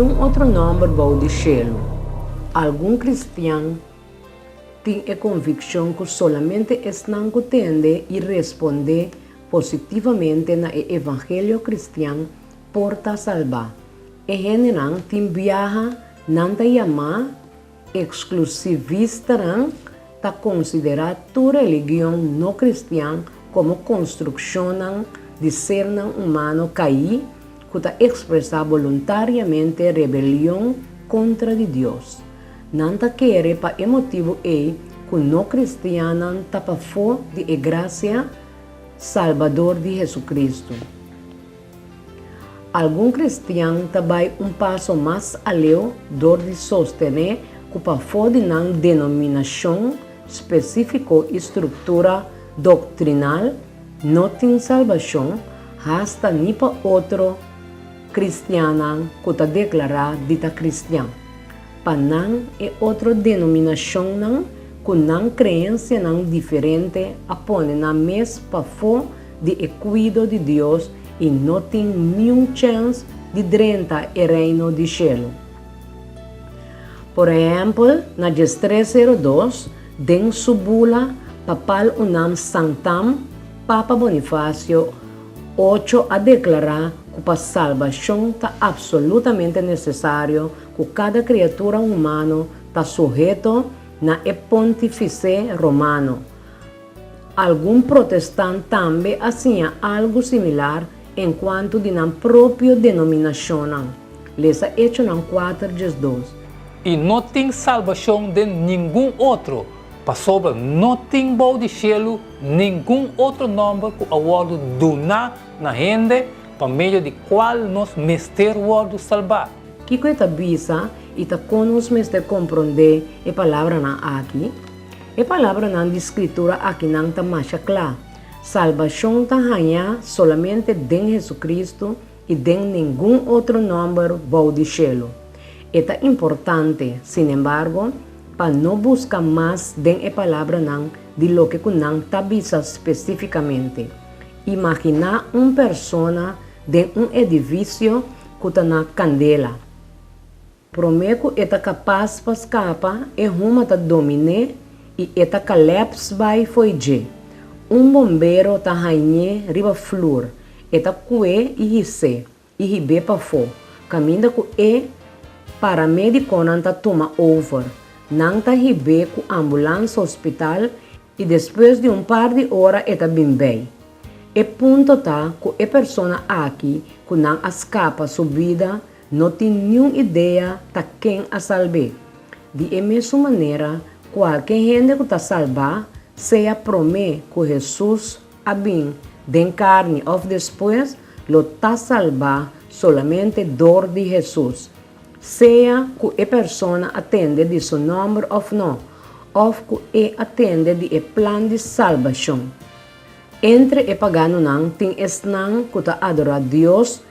niun otro nòmber bou di shelu. Algun kristian tin e konvikshon ku solamente esnan ku tende i respondé positivamente na e evangelio kristian por ta salbá. E hendenan tin biaha nan ta yamá eksklusivistanan ta konsiderá tur religion no kristian komo konstrukshonnan di sernan humano kaí ku ta ekspresá boluntariamente rebelion kontra di Dios. Nan ta kere pa e motibu ei ku no kristiannan ta pafó di e grasia salbador di Hesukristu. Algun kristian ta bai un paso mas aleu dor di sostené ku pafó di nan denominashon spesífiko i struktura doktrinal no tin salbashon hasta ni pa otro kristiannan ku ta deklará di ta kristian. Pa nan e otro denominashonnan ku nan kreensianan diferente a pone nan mes pafó di e kuido di Dios i no tin niun chèns di drenta e Reino di shelu. Por ehèmpel, na 1302, den su bula Papal Unam Sanctam, Papa Bonifacio ocho a deklará ku pa salbashon ta apsolutamente nesesario ku kada kriatura humano ta suheto na e Pontifise Romano. Algun protestant tambe a siña algu similar enkuanto di nan propio denominashonnan. Lesa Echonan kuater 12. I no tin salbashon den ningun otro, pasobra no tin bou di shelu ningun otro nòmber ku a wòrdu duná na hende pa medio di kual nos mester wòrdu salbá. Kiko e ta bisa i ta kon nos mester komprondé e palabranan aki? E palabranan di Skritura akinan ta masha kla, Salbashon ta hañá solamente den Hesukristu i den ningun otro nòmber bou di shelu. E ta importante, sinembargo, pa no buska mas den e palabranan di loke ku nan ta bisa spesífikamente. Imaginá un persona den un edifisio ku ta na kandela. Promé ku e ta kapas pa skapa, e huma ta domin'é i e ta kalèps bai fo'i dje. Un bombero ta hañ'é riba flur, e ta ku'é i his'é i hib'é pafó, kaminda ku e paramedikonan ta tuma over. Nan ta hib'é ku ambulans hospital i despues di un par di ora e ta bin bei. E punto ta ku e persona aki ku nan a skapa su bida no tin niun idea ta ken a salb'é. Di e mesun manera, kualke hende ku ta salbá, sea promé ku Hesus a bin den karni òf despues, lo ta salbá solamente dor di Hesus, sea ku e persona a tende di su nòmber òf nò, òf ku e a tende di e plan di salbashon. Entre e paganonan tin esnan ku ta adorá Dios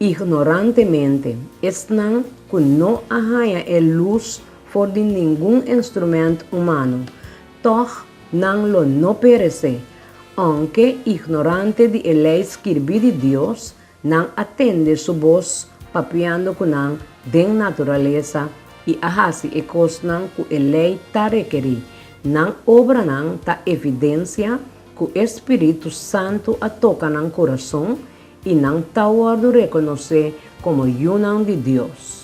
Ignorantemente, esnan ku no a haña e lus for di ningun instrument humano, tòg nan lo no peresé. Ounke ignorante di e lei skirbí di Dios, nan a tende su bos papiando ku nan den naturalesa i a hasi e kosnan ku e lei ta rekerí. Nan obranan ta evidensia ku e spiritu santu a toka nan kurason i nan ta wòrdu rekonosé komo yunan di Dios.